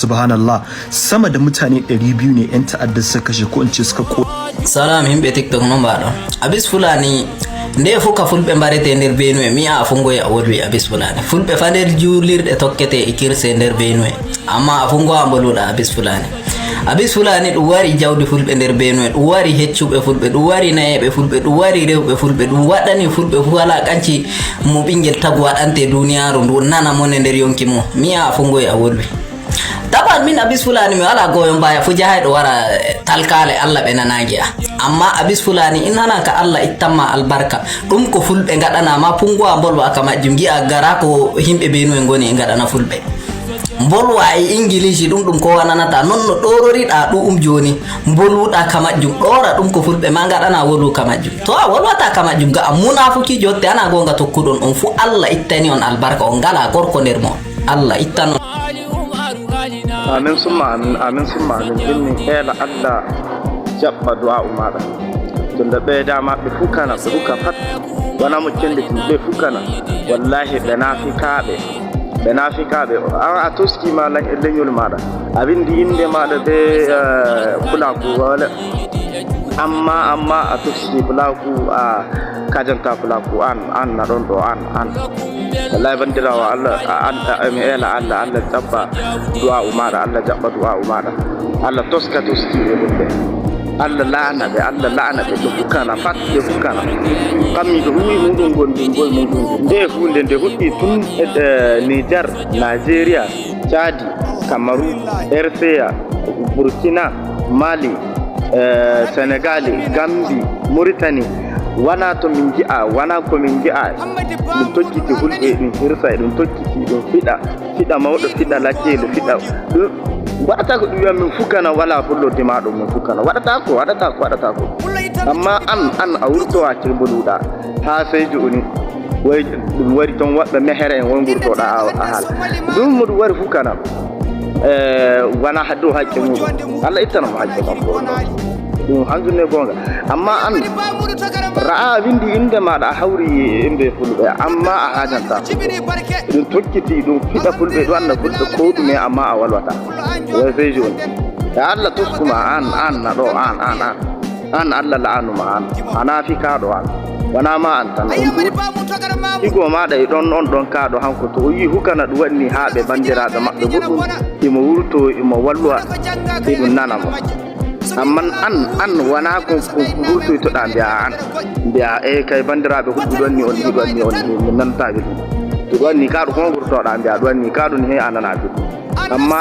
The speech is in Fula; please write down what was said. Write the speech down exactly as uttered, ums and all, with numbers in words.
Subhanallah, sama da mutane ɗari biyu ne 'yan ta'adda suka kashe ko in ce suka ko. Salam, himɓe TikTok, no mbaɗon? Abis Fulani, nde fuka fulɓe mbarete nder Benue, mi a fungoye a wolwi Abis Fulani. Fulɓe fa nder juulirɗe tokkete e kirse nder Benue. Amma a fungo a mboluɗa Abis Fulani. Abis Fulani ɗum wari jawdi fulɓe nder Benue, ɗum wari heccuɓe fulɓe, ɗum wari nayeɓe fulɓe, ɗum wari rewɓe fulɓe, ɗum waɗani fulɓe fu wala kanci mo ɓingel tagu waɗante duniyaaru ndu nana mone nder yonki mo. Mi a fungoye a wolwi. Taban min Abis Fulani mi wala goyon baya fu jahayɗo wara eh, talkale Allah ɓe nanangi a. Amma Abis Fulani in hana ka Allah ittanma albarka. Ɗum ko fulɓe ngaɗana ma pungowa mbolwa ka majjum gi'a gara ko himɓe Benue ngoni e ngaɗana fulɓe. Mbolwa e Ingilishi ɗum ɗum ko wananata non no ɗororiɗa ɗu'um joni mboluɗa ka majjum ɗora ɗum ko fulɓe ma ngaɗana wolu ka majjum. To a wolwata ka majjum ga a munafuki jotte ana gonga tokkuɗon on fu Allah ittani on albarka on ngala gorko nder mon. Allah ittan on. Amin summa amin, amin summa amin. Min min eela Allah jaɓɓa du'a'u maɗa. Tunda ɓe dama ɓe fukana ɓe huka fat wana mo cende tun ɓe fukana. Wallahi ɓe nafikaɓe, ɓe nafikaɓe. An a toskima leñol maɗa, a windi inde maɗa be pulaku wala. Amma amma a toski pulaku a kajanta pulaku an an na ɗon ɗo an an. Wallahi bandirawo Allah, mi eela Allah, Allah tabba du'a'u maɗa, Allah jaɓɓa du'a'u maɗa. Allah toska toski e ɗum ɓe. Allah laana ɓe, Allah laana ɓe, ɓe fukana fat ɓe fukana. Kammi ɓe huwi muɗum gon ɗum boy muɗum gon. Nde hunde nde huɗɗi tun e Niger, Nigeria, Chadi, Kamaru, R C A, Burkina, Mali, Senegali, Gambi, Muritani. Wana to min ngi'a, wana ko min ngi'a. Ɗum tokkiti hulɓe, ɗum hirsa, ɗum tokkiti, ɗum fiɗa, fiɗa mawɗo, fiɗa lakkeelu, fiɗa ɗum. Waɗata ko ɗum wi'a min fukana wala fullo dimaɗo min fukana. Waɗata ko, waɗata ko, waɗata ko. Amma an, an a wurtowa ceboluɗa ha sey jooni. Way ɗum wari ton waɗɓe mehere en won ngurtoɗa a haala. Ɗum mo ɗum wari fukana. Wana dow haqqe muɗum. Allah ittanamo haqqe makko. Ɗum hanjum ne gonga. Amma an ra'a a windi inde maɗa a hawri inde fulɓe amma a hajanta. Ɗum tokkiti ɗum fiɗa fulɓe ɗum anna fulɓe ko ɗume amma a walwata. Way sey joni. E Allah tuskuma an an na ɗo an an an. An Allah la'anuma an. A nafikaɗo an. Wana ma an tan on ɗuɗi. Higo maɗa e ɗon on ɗon kaɗo hanko to o yi hukana ɗum waɗni ha ɓe bandiraɓe maɓɓe goɗɗum. Imo wurto imo walwa. Eɗum nana mo. Amma an an wana ko ko wurtoytoɗa mbiya an. Mbiya e kay bandiraɓe huɗɗu ɗon ni on ni ɗon ni on ni min nantaɓe ɗum. To ɗon ni kaɗo ko gurtoɗa mbiya ɗon ni kaɗo ni he a nanaɓe ɗum. Amma